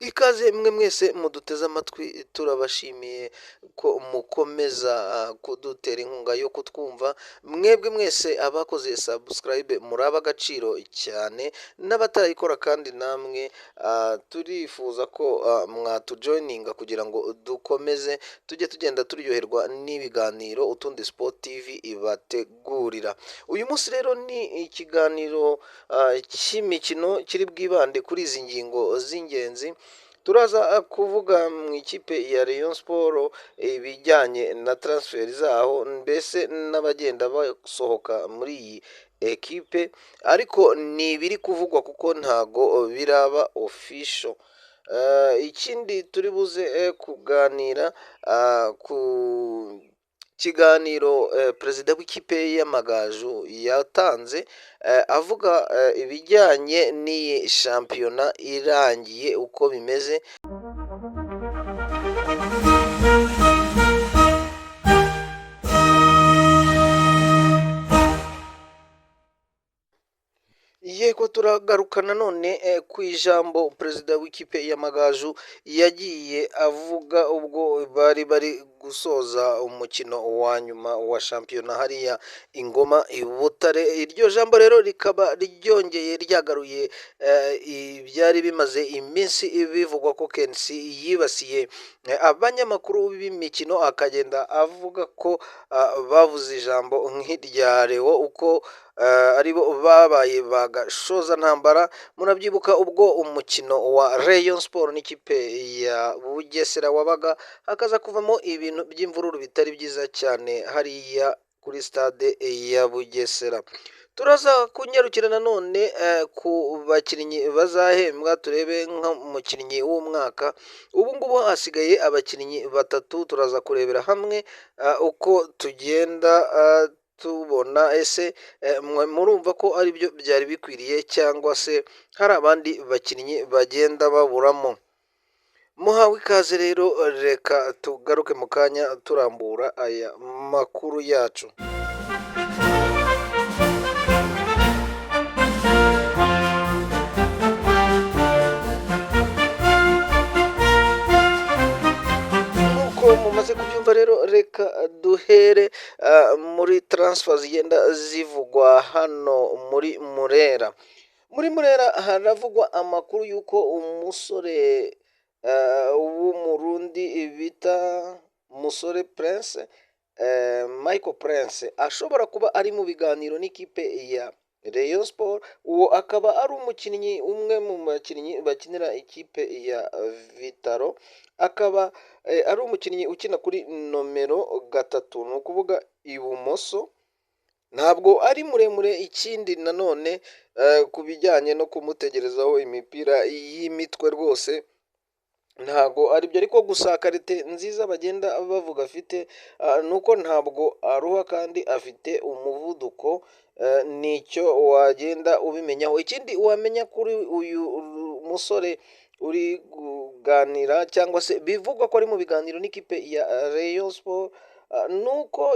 Ikaze mwe mwese muduteze amatwi, turabashimiye ko mukomeza kudutera inkunga yo kutwumva. Mwebwe mwese abakoze subscribe muri ab'agaciro cyane, n'abatarayikora kandi namwe turifuza ko mwatujoininga kugira ngo dukomeze tujye tugenda turyoherwa n'ibiganiro Utundi Sport TV ibategurira. Uyu munsi rero ni ikiganiro cy'imikino kiri bwibande kuri izi ngingo z'ingenzi. Turaza kuvuga mu ikipe ya Rayon Sport ibijyanye na transfer zaho, mbese n'abagenda basohoka muri iyi ekipe, ariko ni ibiri kuvugwa kuko ntago biraba official. Ikindi turi buze kuganira ku kiganiro perezida w'ikipe y'Amagaju yatanze, avuga ibijyanye n'iyi shampiyona irangiye uko bimeze. Yego, turagaruka nanone ku ijambo perezida w'ikipe y'Amagaju yagiye avuga ubwo bari bari gusoza umukino wa nyuma wa shampiyona hariya i Ngoma i Butare. Iryo jambo rero rikaba ryongeye ryagaruye ibyari bimaze iminsi bivugwa ko KNC yibasiye abanyamakuru b'imikino, akagenda avuga ko bavuze ijambo nk'irya Leo, uko aribo babaye bagashoza ntambara. Murabyibuka ubwo umukino wa Rayon Sport n'ikipe ya Bugesera wabaga, hakaza kuvamo ibintu by'imvururu bitari byiza cyane hariya kuri stade ya Bugesera. Turaza kunyarukira nanone ku bakinnyi bazahembwa, turebe nk'umukinnyi w'umwaka. Ubu ngubu hasigaye abakinnyi batatu, turaza kurebera hamwe uko tugenda tubona ese murumva ko ari byo byari bikwiriye cyangwa se hari abandi bakinnyi bagenda baburamo. Muhawe ikaze rero, reka tugaruke mu kanya turambura aya makuru yacu. Nk'uko mumaze kubyumva rero, reka duhere muri transfer zigenda zivugwa hano muri Murera. Muri Murera haravugwa amakuru y'uko umusore w'Umurundi bita Musore Prince, Michael Prince, ashobora kuba ari mu biganiro n'ikipe ya Rayon Sport. Uwo akaba ari umukinnyi, umwe mu bakinnyi bakinira ikipe ya Vitaro, akaba ari umukinnyi ukina kuri nomero 3, ni ukuvuga ibumoso. Ntabwo ari muremure. Ikindi nanone ku bijyanye no kumutegerezaho imipira y'imitwe rwose ntago aribyo, ariko gusa karite nziza bagenda bavuga afite nuko ntabwo aruha kandi afite umuvuduko, nicyo wagenda ubimenyaho. Ikindi wamenya kuri uyu musore uri kuganira cyangwa se bivugwa ko ari mu biganiro n'ikipe ya Rayon Sport, nuko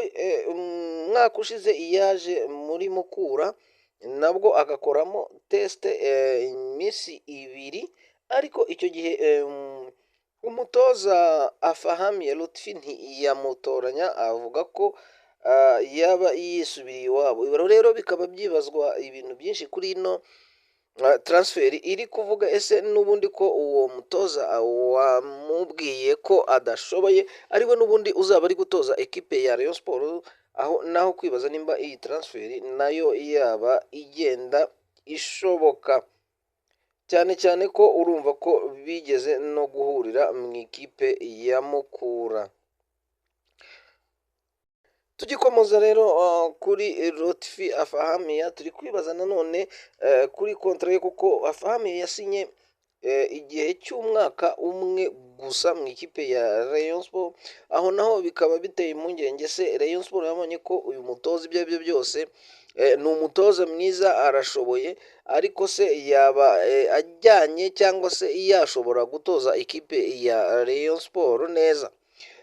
umwaka ushize yaje muri Mukura nabwo agakoramo teste iminsi 2, ariko icyo gihe umutoza Afahamiye Lutfi ntiyamutoranya, avuga ko yaba yisubiriye iwabo. Ibi rero bikaba byibazwa ibintu byinshi kuri ino transfer iri kuvuga, ese n'ubundi ko uwo mutoza wamubwiye ko adashoboye ariwe n'ubundi uzaba ari gutoza ekipe ya Rayon Sport, aho naho kwibaza nimba iyi transfer nayo yaba igenda ishoboka, cyane cyane ko urumva ko bigeze no guhurira mu ikipe ya Mukura. Tugikomoza rero kuri Lotfi Afahamiya, turi kwibaza nanone kuri kontra ye, kuko Afahamiya yasinye igihe cy'umwaka umwe gusa mu ikipe ya Rayon Sport. Aho naho bikaba biteye impungenge, se Rayon Sport yabonye ko uyu mutoza ibyo ari byo byose ni umutoza mwiza arashoboye, ariko se yaba ajyanye cyangwa se yashobora gutoza ikipe ya Rayon Sport neza.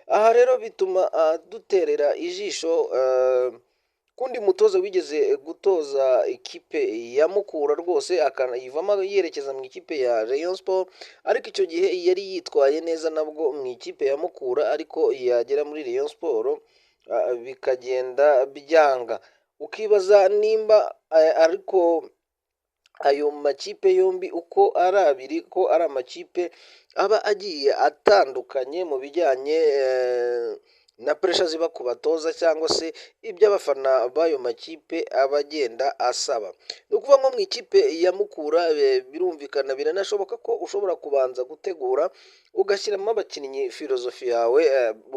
Aha rero bituma duterera ijisho Kundi mutoza wigeze gutoza ikipe ya Mukura rwose akanayivamo yerekeza mu ikipe ya Rayon Sport, ariko icyo gihe yari yitwaye neza nabwo mu ikipe ya Mukura, ariko yagera muri Rayon Sport bikagenda byanga. Ukibaza nimba ariko ayo makipe yombi uko ari abiri ko ari amakipe aba agiye atandukanye mu bijyanye na pressure ziba ku batoza cyangwa se ibyo abafana b'ayo makipe aba agenda asaba. Ni ukuvuga nko mu ikipe ya Mukura birumvikana, biranashoboka ko ushobora kubanza gutegura ugashyiramo abakinnyi filozofi yawe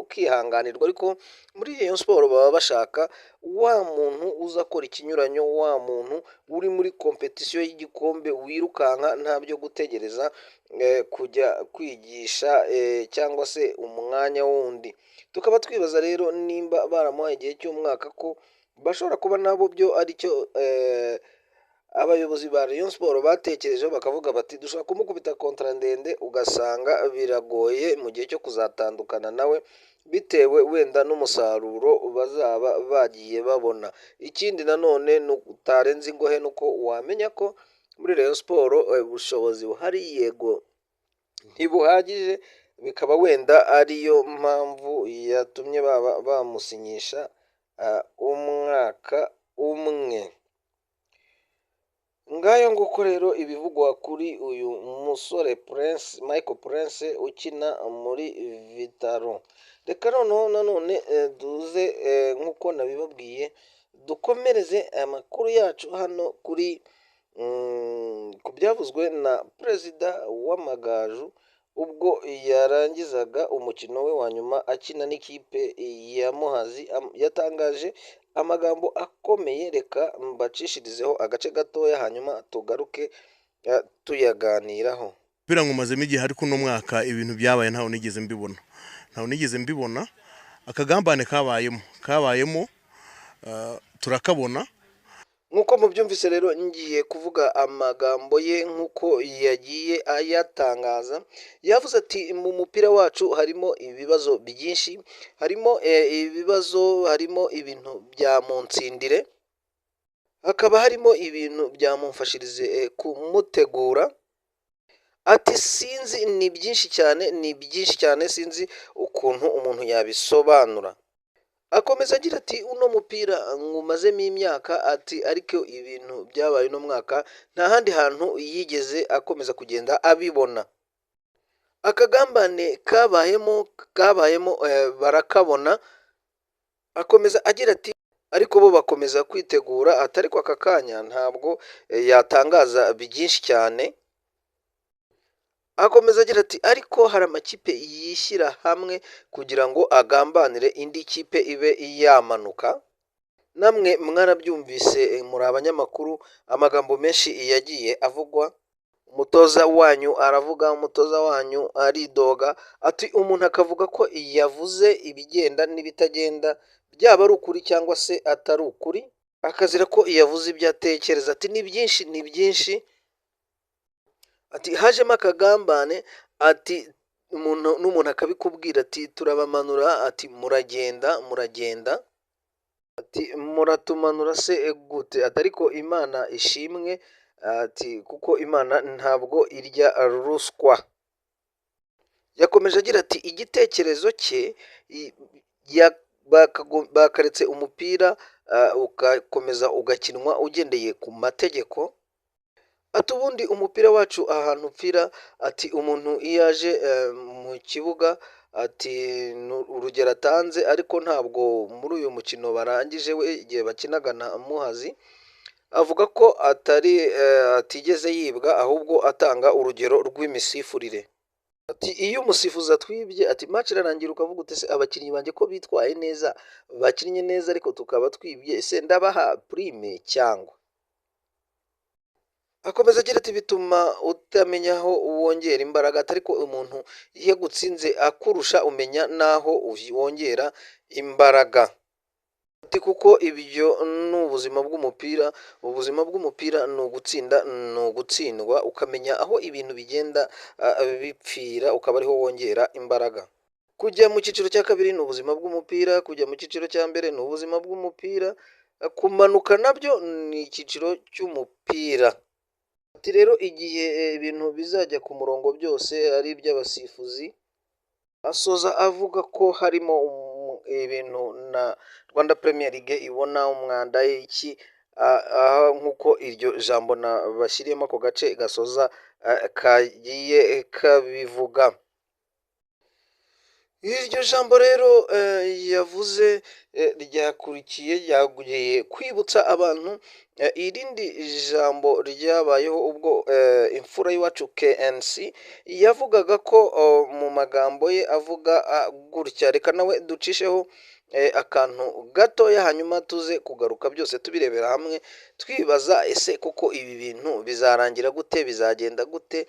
ukihanganirwa, ariko muri Rayon Sport baba bashaka wa muntu uza akora ikinyuranyo, wa muntu uri muri compétition y'igikombe wirukanka, nta byo gutegereza kujya kwigisha cyangwa se umwanya wundi. Tukaba twibaza rero nimba baramuhaye igihe cy'umwaka ko bashobora kuba nabo byo aricyo abayobozi ba Rayon Sport batekerejeho, bakavuga bati dushobora kumukubita contrat ndende ugasanga biragoye mu gihe cyo kuzatandukana nawe, bitewe wenda n'umusaruro bazaba bagiye babona. Ikindi nanone ni utarenze ingohe, ni uko wamenya ko muri Rayon Sport ubushobozi buhari, yego ntibuhagije, bikaba wenda ariyo mpamvu yatumye baba bamusinyisha umwaka umwe. Ngayo nguko rero ibivugwa kuri uyu musore Prince Michael Prince ukina muri Vital'O. Reka noneho nanone duze nk'uko nabibabwiye, dukomereze amakuru yacu hano kuri ku byavuzwe na perezida w'Amagaju ubwo yarangizaga umukino we wa nyuma akina n'ikipe ya Muhazi. Yatangaje amagambo akomeye, reka mbacishirizeho agace gatoya hanyuma tugaruke tuyaganiraho. Umupira nywumazemo igihe, ariko uno mwaka ibintu byabaye ntawe nigeze mbibona, ntawe nigeze mbibona. Akagambane kabayemo turakabona. Nk'uko mubyumvise rero, ngiye kuvuga amagambo ye nk'uko yagiye ayatangaza. Yavuze ati mu mupira wacu harimo ibibazo byinshi, harimo ibibazo, harimo ibintu bya munsindire, hakaba harimo ibintu bya mumfashirize kumutegura. Ati sinzi, ni byinshi cyane, ni byinshi cyane, sinzi ukuntu umuntu yabisobanura. Akomeza agira ati uno mupira nywumazemo imyaka, ati ariko ibintu byabaye uno mwaka nta handi hantu yigeze akomeza kugenda abibona. Akagambane kabayemo barakabona. Akomeza agira ati ariko bo bakomeza kwitegura, ati ariko aka kanya ntabwo yatangaza byinshi cyane. Akomeza agira ati ariko hari amakipe yishyira hamwe kugira ngo agambanire indi kipe ibe yamanuka. Namwe mwarabyumvise, muri abanyamakuru, amagambo menshi yagiye avugwa. Umutoza wanyu aravuga, umutoza wanyu aridoga, ati umuntu akavuga ko yavuze ibigenda n'ibitagenda, byaba ari ukuri cyangwa se atari ukuri, akazira ko yavuze ibyo atekereza. Ati ni byinshi, ni byinshi. Ati hajemo akagambane, ati umuntu n'umuntu akabikubwira ati turabamanura, ati muragenda, muragenda, ati muratumanura se gute? Ati ariko Imana ishimwe, ati kuko Imana ntabwo irya ruswa. Yakomeje agira ati igitekerezo cye bakaretse umupira ugakomeza ugakinwa ugendeye ku mategeko. Ati ubundi umupira wacu ahantu upfira, ati umuntu iyo aje mu kibuga, ati urugero atanze, ariko ntabwo muri uyu mukino barangije we igihe bakinaga na Muhazi, avuga ko atari atigeze yibwa, ahubwo atanga urugero rw'imisifurire. Ati iyo umusifuzi atwibye, ati match irarangira ukavuga uti ese abakinnyi banjye ko bitwaye neza, bakinnye neza ariko tukaba twibye, ese ndabaha prime cyangwa? Akomeza agira ati bituma utamenya aho wongera imbaraga, ariko umuntu iyo agutsinze akurusha umenya n'aho wongera imbaraga. Ati kuko ibyo ni ubuzima bw'umupira, ubuzima bw'umupira ni ugutsinda, ni ugutsindwa, ukamenya aho ibintu bigenda bipfira, ukaba ariho wongera imbaraga. Kujya mu cyiciro cya kabiri ni ubuzima bw'umupira, kujya mu cyiciro cya mbere ni ubuzima bw'umupira. Kumanuka nabyo ni icyiciro cy'umupira. Ati rero igihe ibintu bizajya ku murongo byose ari iby'abasifuzi. Asoza avuga ko harimo ibintu na Rwanda Premier League ibona umwanda iki nk'uko iryo jambo bashyiriyemo ako gace gasoza kagiye kabivuga. Iryo jambo rero yavuze ryakurikiye ryagiye kwibutsa abantu irindi jambo ryabayeho ubwo imfura y'iwacu KNC yavugaga ko mu magambo ye avuga gutya. Reka nawe ducisheho akantu gatoya, hanyuma tuze kugaruka byose tubirebera hamwe, twibaza ese koko ibi bintu bizarangira gute, bizagenda gute,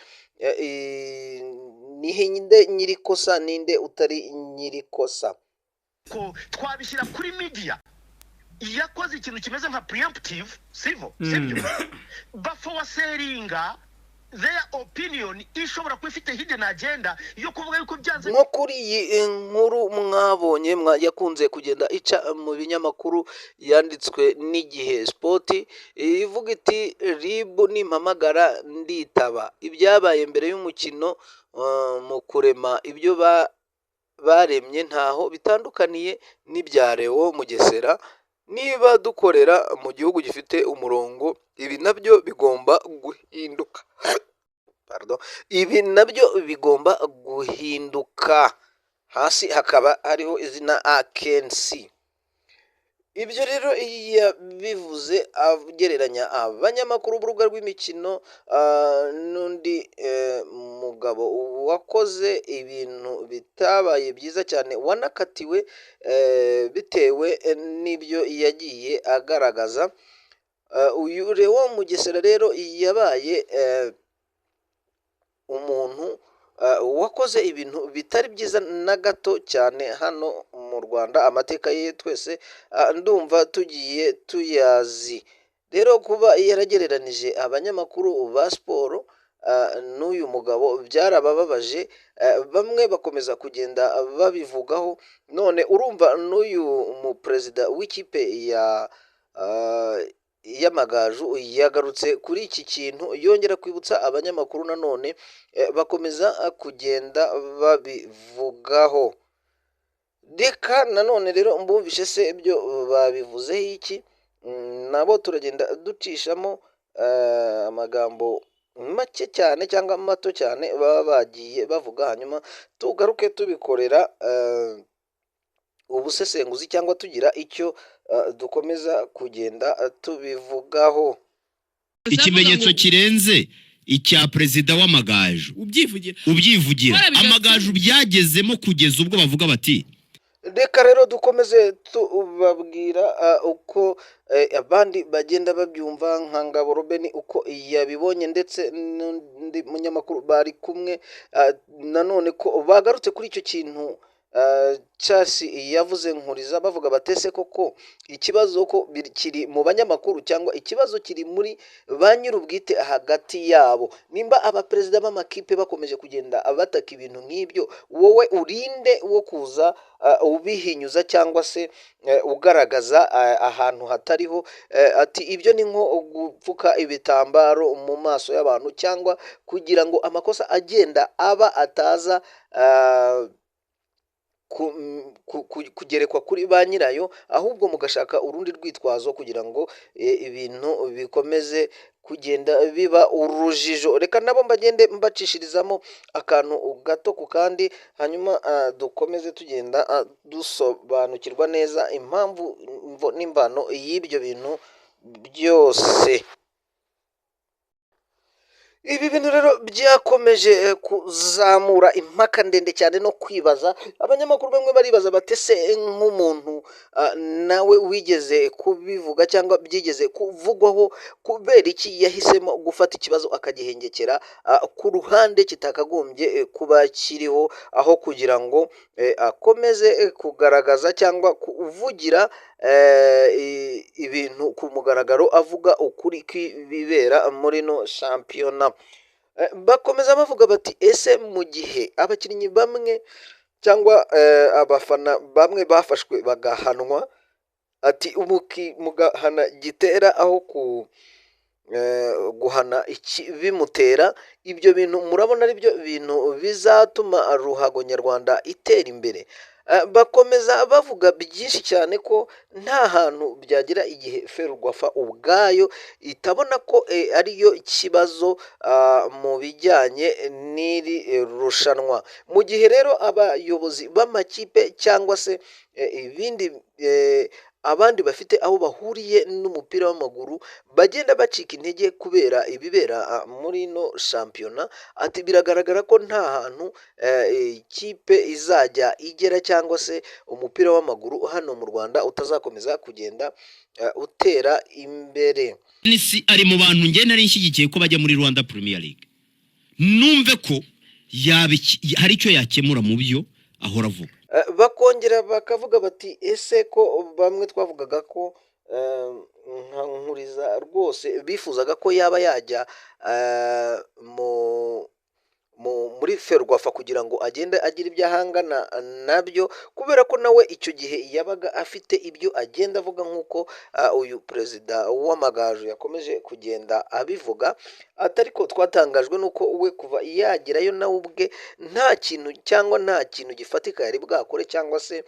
ninde nyirikosa, ninde utari nyirikosa? Ko twabishyira kuri media yakoze ikintu kimeze nka preemptive civil, sibyo? Baforcinga their opinion ishobora kuba ifite hidden agenda yo kuvuga yuko byanze Nko kuri iyi nkuru mwabonye yakunze kugenda ica mu binyamakuru yanditswe n'Igihe Sport, ivuga iti: "RIB nimpamagara nditaba. Ibyabaye mbere y'umukino mu kurema ibyo baremye ntaho bitandukaniye n'ibya Leon Mugesera. Niba dukorera mu gihugu gifite umurongo, ibi nabyo bigomba guhinduka." Pardon. Ibi nabyo bigomba guhinduka. Hasi hakaba hariho izina KNC. Ibyo rero yabivuze agereranya abanyamakuru b'urubuga rw'imikino n'undi mugabo wakoze ibintu bitabaye byiza cyane, wanakatiwe bitewe n'ibyo yagiye agaragaza. Uyu Leon Mugesera rero yabaye umuntu wakoze ibintu bitari byiza na gato cyane hano mu Rwanda. Amateka ye twese ndumva tugiye tuyazi. Rero kuba yaragereranije abanyamakuru ba siporo n'uyu mugabo byarabababaje, bamwe bakomeza kugenda babivugaho. None urumva n'uyu muperezida w'ikipe ya y'Amagaju yagarutse kuri iki kintu, yongera kwibutsa abanyamakuru nanone, bakomeza kugenda babivugaho. Reka nanone rero mbumvishe se ibyo babivuzeho iki. Nabo turagenda ducishamo amagambo make cyane cyangwa mato cyane baba bagiye bavuga, hanyuma tugaruke tubikorera ubusesenguzi cyangwa tugira icyo dukomeza kugenda tubivugaho. Ikimenyetso kirenze icya perezida w'Amagaju ubyivugira ubyivugira. Warabigarutse. Amagaju byagezemo kugeza ubwo bavuga bati Reka rero dukomeze tubabwira uko abandi bagenda babyumva, nka Ngabo Robeni uko yabibonye, ndetse n'undi munyamakuru bari kumwe nanone ko bagarutse kuri icyo kintu Charles yavuze Nkuriza, bavuga batese koko ikibazo ko kiri mu banyamakuru cyangwa ikibazo kiri muri ba nyir'ubwite hagati yabo. Nimba abaperezida b'amakipe bakomeje kugenda bataka ibintu nk'ibyo, wowe urinde wo kuza ubihinyuza cyangwa se ugaragaza ahantu hatariho? Ati ibyo ni nko gupfuka ibitambaro mu maso y'abantu cyangwa kugira ngo amakosa agenda aba ataza kugerekwa kuri ba nyirayo, ahubwo mugashaka urundi rwitwazo kugira ngo ibintu bikomeze kugenda biba urujijo. Reka nabo mbagende mbacishirizamo akantu gato ku kandi, hanyuma dukomeze tugenda dusobanukirwa neza impamvu n'imvano y'ibyo bintu byose. Ibi bintu rero byakomeje kuzamura impaka ndende cyane no kwibaza. Abanyamakuru bamwe baribaza batese nk'umuntu nawe wigeze kubivuga cyangwa byigeze kuvugwaho, kubera iki yahisemo gufata ikibazo akagihengekera ku ruhande kitakagombye kuba kiriho, aho kugira ngo akomeze kugaragaza cyangwa kuvugira ibintu ku mugaragaro, avuga ukuri kw'ibibera muri no shampiyona? Bakomeza bavuga bati ese mu gihe abakinnyi bamwe cyangwa abafana bamwe bafashwe bagahanwa Ati mugahana gitera aho ku guhana bimutera. Ibyo bintu murabona ari byo bintu bizatuma ruhago nyarwanda itera imbere. Bakomeza bavuga byinshi cyane ko nta hantu byagera igihe Ferwafa ubwayo itabona ko ariyo kibazo mu bijyanye n'iri rushanwa. Mu gihe rero abayobozi b'amakipe cyangwa se ibindi abandi bafite aho bahuriye n'umupira w'amaguru bagenda bacika intege kubera ibibera muri ino shampiyona. Ati biragaragara ko nta hantu ikipe izajya igera cyangwa se umupira w'amaguru hano mu Rwanda utazakomeza kugenda utera imbere. Nisi ari mu bantu njye nari nshyigikiye ko bajya muri Rwanda Premier League, numve ko yaba hari icyo yakemura mu byo ahora avuga. Bakongera bakavuga bati ese ko bamwe twavugaga ko nka Nkuriza rwose bifuzaga ko yaba yajya muri Ferwafa kugira ngo agende agire ibyo ahangana nabyo, kubera ko nawe icyo gihe yabaga afite ibyo agenda avuga nk'uko uyu perezida w'Amagaju yakomeje kugenda abivuga. Ati ariko twatangajwe n'uko we kuva yagerayo nawe ubwe nta kintu cyangwa nta kintu gifatika yari bwakore cyangwa se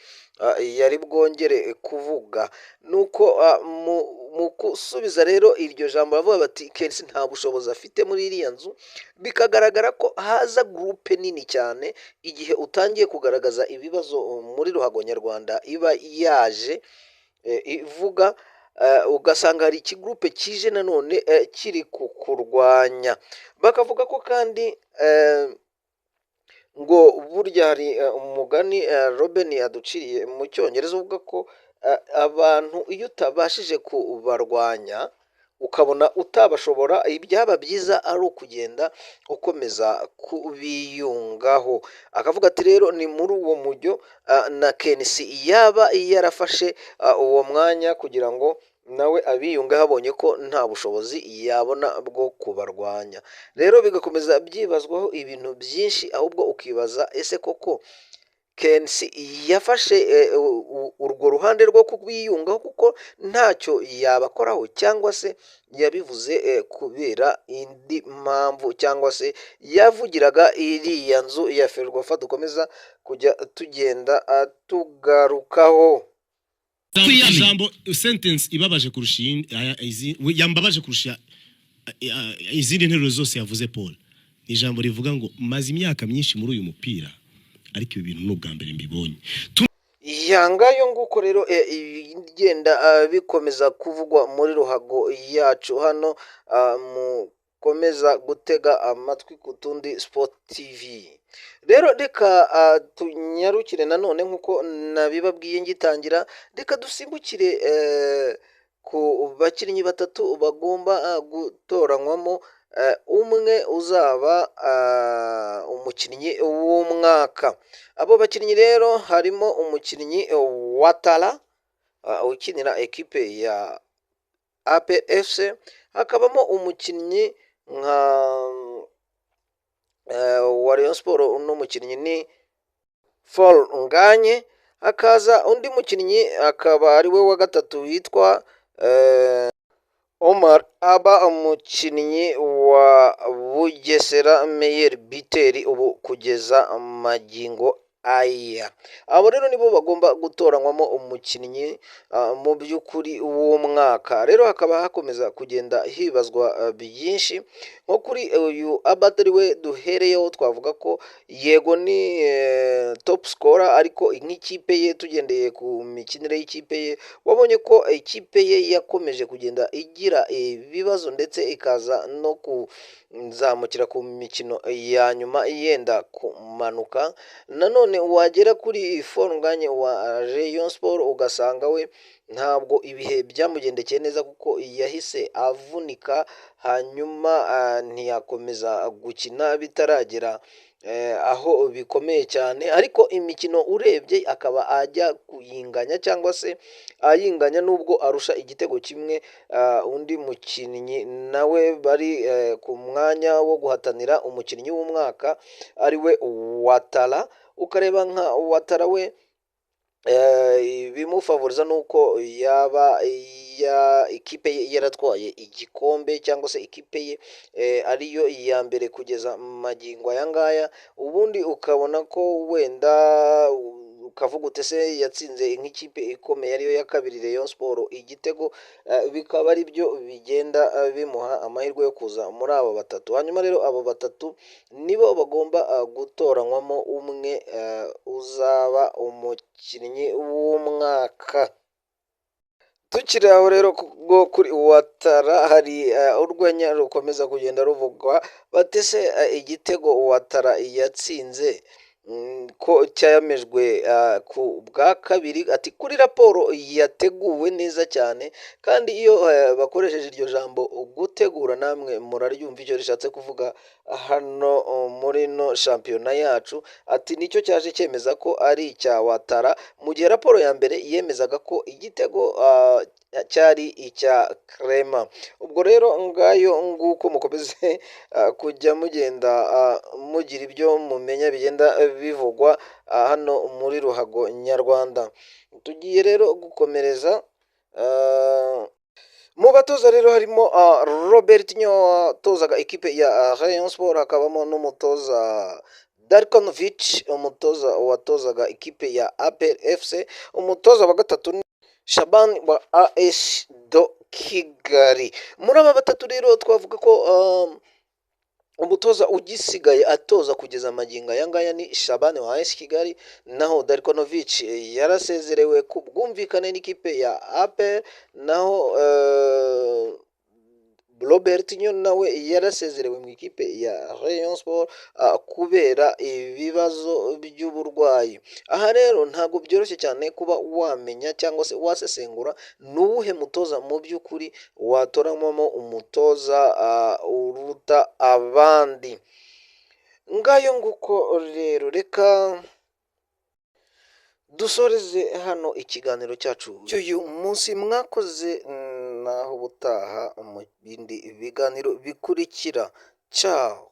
yari bwongere kuvuga. Nuko mu gusubiza rero iryo jambo bavuga bati Kensi nta bushobozi afite muri iriya nzu, bikagaragara ko haza groupe nini cyane igihe utangiye kugaragaza ibibazo muri ruhago nyarwanda iba yaje ivuga, ugasanga hari ikigurupe kije nanone kiri kukurwanya. Bakavuga ko kandi ngo burya hari umugani Robin aduciriye mu cyongereza uvuga ko abantu iyo utabashije kubarwanya ukabona utabashobora, ibyaba byiza ari ukugenda ukomeza kubiyungaho. Akavuga ati rero ni muri uwo mujyo na Kenisi yaba yarafashe uwo mwanya kugira ngo nawe abiyungeho, abonye ko nta bushobozi yabona bwo kubarwanya. Rero bigakomeza byibazwaho ibintu byinshi, ahubwo ukibaza ese koko Kensi yafashe urwo ruhande rwo kubiyungaho kuko ntacyo yabakoraho, cyangwa se yabivuze kubera indi mpamvu, cyangwa se yavugiraga iriya nzu ya Ferwafa dukomeza kujya tugenda tugarukaho. Ijambo sentence ibabaje kurusha yambabaje kurusha izindi nteruro zose yavuze Paul, ni ijambo rivuga ngo maze imyaka myinshi muri uyu mupira, ariko ibi bintu ni ubwa mbere mbibonye. Yangayo nguko rero igenda bikomeza kuvugwa muri ruhago yacu hano. Mukomeza gutega amatwi ku Tundi Sport TV. Rero reka tunyarukire nanone nk'uko nabibabwiye ngitangira, reka dusimbukire ku bakinnyi batatu bagomba gutoranywamo umwe uzaba umukinnyi w'umwaka. Abo bakinnyi rero harimo umukinnyi Watara ukinira ekipe ya APR FC, hakabamo umukinnyi nka wa Rayon Sport, uno mukinnyi ni Fall Nganye, hakaza undi mukinnyi akaba ari we wa gatatu witwa Omar Aba, umukinnyi wa Bugesera, meilleur buteur ubu kugeza magingo aya. Abo rero nibo bagomba gutoranywamo umukinnyi mu by'ukuri w'umwaka. Rero hakaba hakomeza kugenda hibazwa byinshi, nko kuri uyu Aba atari we duhereyeho, twavuga ko yego ni top scorer, ariko nk'ikipe ye tugendeye ku mikinire y'ikipe ye, wabonye ko ikipe ye yakomeje kugenda igira ibibazo ndetse ikaza no kuzamukira ku mikino ya nyuma yenda kumanuka. Nanone wagera kuri Fall Nganye wa Rayon Sport ugasanga we ntabwo ibihe byamugendekeye neza, kuko yahise avunika hanyuma ntiyakomeza gukina bitaragera aho bikomeye cyane, ariko imikino urebye akaba ajya kuyinganya cyangwa se ayinganya nubwo arusha igitego kimwe undi mukinnyi nawe bari ku mwanya wo guhatanira umukinnyi w'umwaka ari we Watara. Ukareba nka Watara we Ibimufavoriza ni uko yaba ya ikipe ye yaratwaye igikombe cyangwa se ikipe ye ariyo iya mbere kugeza magingo aya ngaya. Ubundi ukabona ko wenda ukavuga uti: "Ese yatsinze nk'ikipe ikomeye ariyo ya kabiri, Rayon Sport, igitego?" Bikaba ari byo bigenda bimuha amahirwe yo kuza muri abo batatu. Hanyuma rero abo batatu nibo bagomba gutoranywamo umwe uzaba umukinnyi w'umwaka. Tukiri aho rero bwo kuri Ouattara, hari urwenya rukomeza kugenda ruvugwa bati: "Ese igitego Ouattara yatsinze ko cyemejwe ku bwa kabiri?" Ati: "Kuri raporo yateguwe neza cyane." Kandi iyo bakoresheje iryo jambo gutegura, namwe muraryumva icyo rishatse kuvuga hano muri ino shampiyona yacu. Ati: "Nicyo cyaje cyemeza ko ari icya Ouattara, mu gihe raporo ya mbere yemezaga ko igitego cyari icya Clement." Ubwo rero ngayo nguko, mukomeze kujya mugenda mugira ibyo mumenya bigenda bivugwa hano muri ruhago nyarwanda. Tugiye rero gukomereza mu batoza. Rero harimo Robertinho watozaga ikipe ya Rayon Sport, hakabamo n'umutoza Darkonovic, umutoza watozaga ikipe ya APR FC. Umutoza wa gatatu ni Shaban wa AS de Kigali. Muri aba batatu rero twavuga ko umutoza ugisigaye atoza kugeza magingo aya ngaya ni Shaban wa AS Kigali, naho Darkonovic yarasezerewe ku bwumvikane n'ikipe ya APR, naho Robertinho nawe yarasezerewe mu ikipe ya Rayon Sport kubera ibibazo by'uburwayi. Aha rero ntabwo byoroshye cyane kuba wamenya cyangwa se wasesengura ni uwuhe mutoza mu by'ukuri watoranywamo umutoza uruta abandi. Ngayo nguko rero, reka dusoreze hano ikiganiro cyacu cy'uyu munsi. Mwakoze, naho ubutaha mu bindi biganiro bikurikira. Ciao.